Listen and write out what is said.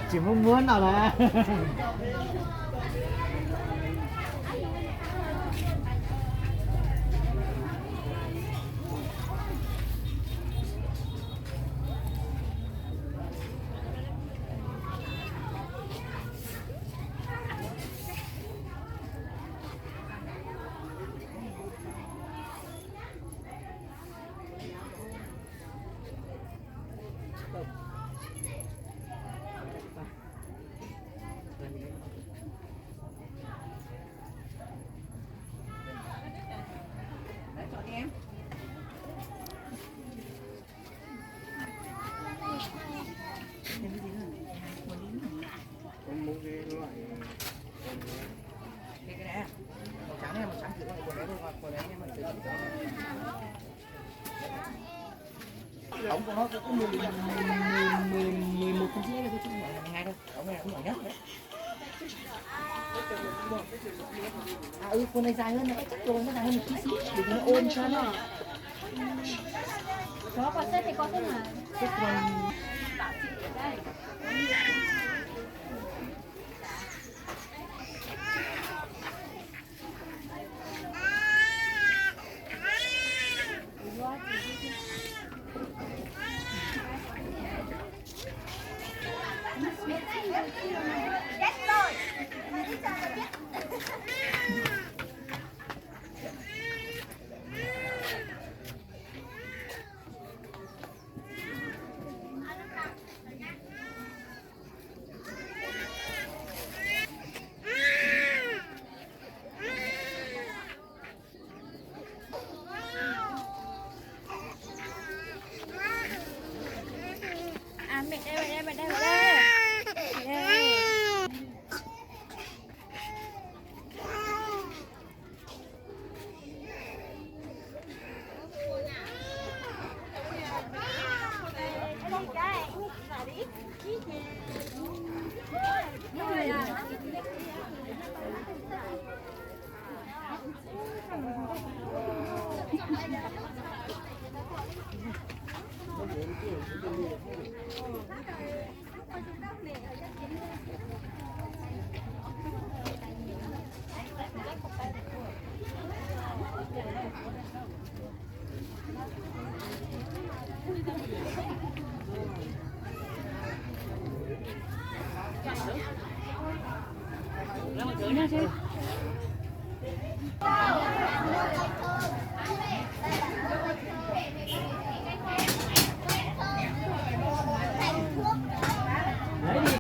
Tsis muab muab no las. Tổng của nó có mười, mười, mười, mười một con giết, chứ không phải là mười hai đâu. Tổng này cũng nhỏ nhất đấy. À, ừ, con này dài hơn, nó chắc là nó dài hơn một tí xíu, để nó ôm cho nó. Có con xếp thì con xếp mà. Xếp con. À, mẹ đây, mẹ đây, mẹ đây, mẹ đây. Mẹ đây.